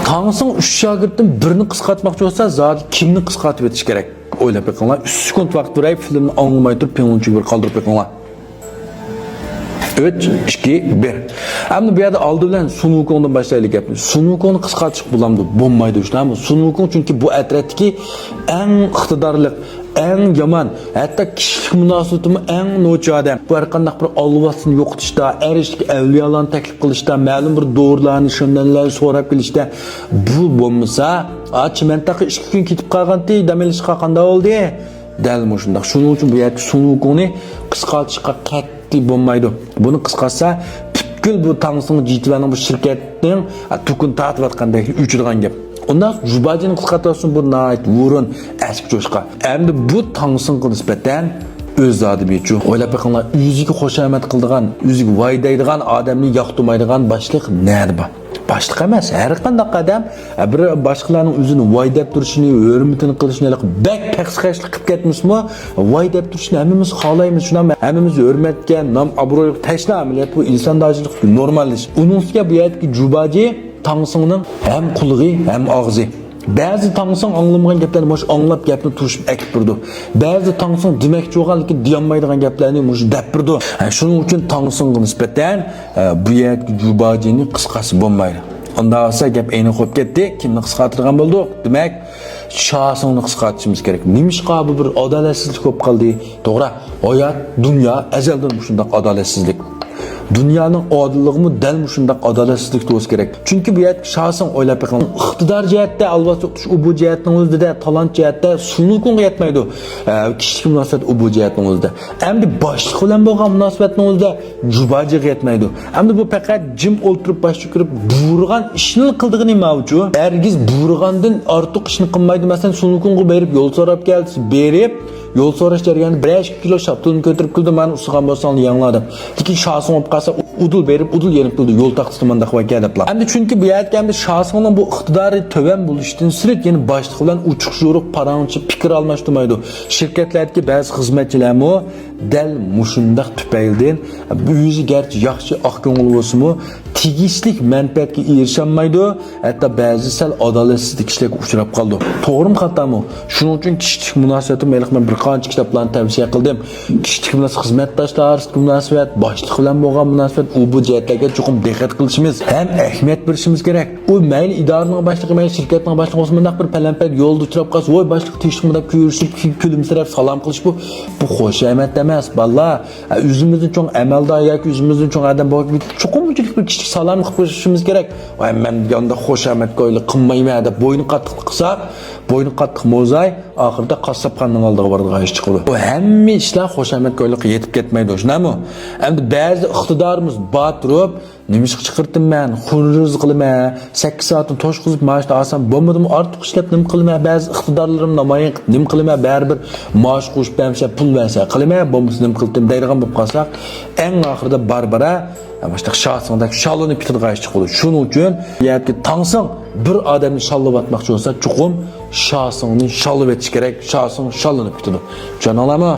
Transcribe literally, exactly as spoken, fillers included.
تاڭسىڭ ئۈچ شاگىرتتىن بىرنى قىسقارتماقچى بولسا، زادى كىمنى قىسقارتىپ ئېتىش كېرەك؟ ئويلاپ بېقىڭلار. ئۈچ سېكۇنت ۋاقىت بېرەي، فىلىمنى ئاڭلىماي تۇرۇپ، پىڭلۇنچىگە بىر قالدۇرۇپ بېقىڭلار. ئۈچ، ئىككى، بىر. ئەمدى بۇ يەردە ئالدى بىلەن سۇن ۋۇكۇڭدىن باشلايلى گەپنى. سۇن ۋۇكۇڭنى قىسقارتىشقا بولامدۇ؟ بولمايدۇ، شۇنداقمۇ؟ سۇن ۋۇكۇڭ چۈنكى بۇ ئەترەتتىكى ئەڭ ئىقتىدارلىق، ئەڭ يامان، ھەتتا كىشىلىك مۇناسىۋىتىمۇ ئەڭ نوچى ئادەم. بۇ ھەر قانداق بىر ئالۋاستىنى يوقىتىشتا، ئەرشلىك ئەۋلىيالارنى تەكلىپ قىلىشتا، مەلۇم بىر دورىلارنى، شۇنداقلارنى سوراپ كېلىشتە، بۇ بولمىسا، ئا، چىمەنتاغقا ئىككى كۈن كېتىپ قالغانتى، دەم ئېلىشقا قانداق بولدى؟ دەل مۇشۇنداق. شۇنىڭ ئۈچۈن بۇ يەردىكى سۇن ۋۇكۇڭنى قىسقارتىشقا قەتئىي بولمايدۇ. بۇنى قىسقارتسا، پۈتكۈل بۇ تاڭسىڭ جىتىۋەنىڭ بۇ شىركەتنىڭ، ئا، تۇكىنى تارتىۋاتقاندەك ئۆچىدىغان گەپ. ئۇنداق جۇباجىنى قىسقارتىۋاتسۇن، بۇ ناھايىتى ھۇرۇن، ئەسكى چوشقا. ئەمدى بۇ تاڭسىڭغا نىسبەتەن ئۆز ئادىمىچۇ؟ ئويلاپ بېقىڭلار، ئۆزىگە خۇشامەت قىلىدىغان، ئۆزىگە ۋاي دەيدىغان ئادەمنى ياقتۇرمايدىغان باشلىق نەدە بار؟ باشلىق ئەمەس، ھەر قانداق ئادەم، ئە، بىر باشقىلارنىڭ ئۆزىنى ۋاي دەپ تۇرۇشىنى، ھۆرمىتىنى قىلىشىنى ھېلىقى بەك پەخسىقەچلىك قىلىپ كەتمىسىمۇ، ۋاي دەپ تۇرۇشنى ھەممىمىز خالايمىز، شۇنداقمۇ؟ ھەممىمىز ھۆرمەتكە، نام ئابرۇيغا تەشنا ئەمەلىيەت، بۇ ئىنسان داھىيچىلىق نورمال ئىش. ئۇنىڭ ئۈستىگە بۇ يەردىكى جۇباجى تاڭسىڭنىڭ ھەم قۇلىقى، ھەم ئاغزى. بەزى تاڭسىڭ ئاڭلىمىغان گەپلەرنى مۇشۇ ئاڭلاپ گەپنى توشۇپ ئەكىپ بېرىدۇ. بەزى تاڭسىڭ دېمەكچى بولغان، لېكىن دېيالمايدىغان گەپلەرنى مۇشۇ دەپ بېرىدۇ. ھە، شۇنىڭ ئۈچۈن تاڭسىڭغا نىسبەتەن، ھە، بۇ يەردىكى جۇباجىنى قىسقارتسا بولمايدۇ. ئۇنداق بولسا گەپ ئېنىق بولۇپ كەتتى. كىمنى قىسقارتىدىغان بولدۇق؟ دېمەك، شاسىڭنى قىسقارتىشىمىز كېرەك. نېمىشقا بۇ بىر ئادالەتسىزلىك بولۇپ قالدى؟ توغرا، ھايات، دۇنيا ئەزەلدىن مۇشۇنداق ئادالەتسىزلىك. دۇنيانىڭ ئادىللىقىمۇ دەل مۇشۇنداق ئادالەتسىزلىك بولسا كېرەك. چۈنكى بۇ يەردىكى شاسىڭ، ئويلاپ بېقىڭ، ئىقتىدار جەھەتتە ئالۋاستى ئوقۇتۇش، ئۇ بۇ جەھەتنىڭ ئۆزىدە، تالانت جەھەتتە سۇن ۋۇكۇڭغا يەتمەيدۇ. ئە، كىشىلىك مۇناسىۋەت ئۇ بۇ جەھەتنىڭ ئۆزىدە. ئەمدى باشلىق بىلەن بولغان مۇناسىۋەتنىڭ ئۆزىدە جۇباجىغا يەتمەيدۇ. ئەمدى بۇ پەقەت جىم ئولتۇرۇپ باش چۆكۈرۈپ بۇيرۇغان ئىشنىلا قىلىدىغىنى ماۋۇچۇ. ھەرگىز بۇيرۇغاندىن ئارتۇق ئىشنى قىلمايدۇ. مەسىلەن، سۇن ۋۇكۇڭغا بېرىپ يول سوراپ كەلسە، بېرىپ يول سوراش جەريانىدا بىرەر ئىككى كىلو شاپتۇلنى كۆتۈرۈپ كېلىدۇ، مانا ئۇسسىغان بولساڭلار يەڭلار دەپ. لېكىن شاسىڭ بولۇپ قالسا، ئۇدۇل بېرىپ، ئۇدۇل يېنىپ كېلىدۇ، يول تاختىسىدا مانداق ۋەقە دەپلا. ئەمدى چۈنكى بۇ يەردىكى ئەمدى شاسىڭنىڭ بۇ ئىقتىدارى تۆۋەن بولۇشتىن سىرت، يەنە باشلىق بىلەن ئوچۇق يورۇق پاراڭچە پىكىر ئالماشتۇرمايدۇ. شىركەتلەردىكى بەزى خىزمەتچىلەرمۇ دەل مۇشۇنداق تۈپەيلىدىن، ئۆزى گەرچە ياخشى، ئاق كۆڭۈل بولسىمۇ، تېگىشلىك مەنپەئەتكە ئېرىشەلمەيدۇ، ھەتتا بەزى سەل ئادالەتسىزلىك ئىشلارغا ئۇچراپ قالىدۇ. توغرىمۇ، خاتامۇ؟ شۇنىڭ ئۈچۈن كىشىلىك مۇناسىۋىتىمۇ ھېلىقى مەن بىر قانچە كىتابلارنى تەۋسىيە قىلدىم. كىشىلىك مۇناسىۋەت، خىزمەتداشلار ئارىسىدىكى مۇناسىۋەت، باشلىق بىلەن بولغان مۇناسىۋەت، ئۇ بۇ جەھەتلەرگە چوقۇم دىققەت قىلىشىمىز ھەم ئەھمىيەت بېرىشىمىز كېرەك. ئۇ مەيلى ئىدارىنىڭ باشلىقى، مەيلى شىركەتنىڭ باشلىقى بولسۇن، مۇنداق بىر پەلەمپەت يولدا ئۇچراپ قالسا، ۋوي، باشلىق، تىنچلىقمۇ دەپ كۆرۈشۈپ، كۈلۈمسىرەپ سالام قىلىش، بۇ، بۇ خۇشامەت ئەمەس، بالىلار. ھە، ئۆزىمىزدىن چوڭ ئەمەلدار ياكى ئۆزىمىزدىن چوڭ ئادەم بولۇپ، چوقۇم ئۇنچىلىك بىر كىچىك سالام قىلىپ قويۇشىمىز كېرەك. ۋاي، مەن ئانداق خۇشامەتكارلىق قىلمايمەن دەپ بوينى قاتتىق قىلساق، بوينى قاتتىق موزاي، ئاخىرىدا قاسساپخانىنىڭ ئالدىغا بارىدىغان ئىش چىقىدۇ. بۇ ھەممە ئىشلار خۇشامەتكارلىققا يېتىپ كەتمەيدۇ، شۇنداقمۇ؟ ئەمدى بەزى ئىقتىدارىمىز بار تۇرۇپ، نېمىشقا چىقىرتىمەن، خۇررۇز قىلىمەن، سەككىز سائەتنى توشقۇزۇپ مائاشنى ئالسام بولمىدىمۇ، ئارتۇق ئىشلەپ نېمە قىلىمەن، بەزى ئىقتىدارلىرىمنى نامايان قىلىپ نېمە قىلىمەن، بەرىبىر مائاش قوشۇپ بەرمىسە، پۇل بەرسە قىلىمەن، بولمىسا نېمە قىلىتتىم دەيدىغان بولۇپ قالساق، ئەڭ ئاخىرىدا بارا-بارا مۇشۇنداق شاسىڭدەك شاللىنىپ كېتىدىغان ئىش چىقىدۇ. شۇنىڭ ئۈچۈن بۇ يەردىكى تاڭسىڭ بىر ئادەمنى شاللىۋاتماقچى بولسا، چوقۇم شاسىڭنى شاللىۋېتىش كېرەك، شاسىڭ شاللىنىپ كېتىدۇ. چۈشەندىڭلارمۇ؟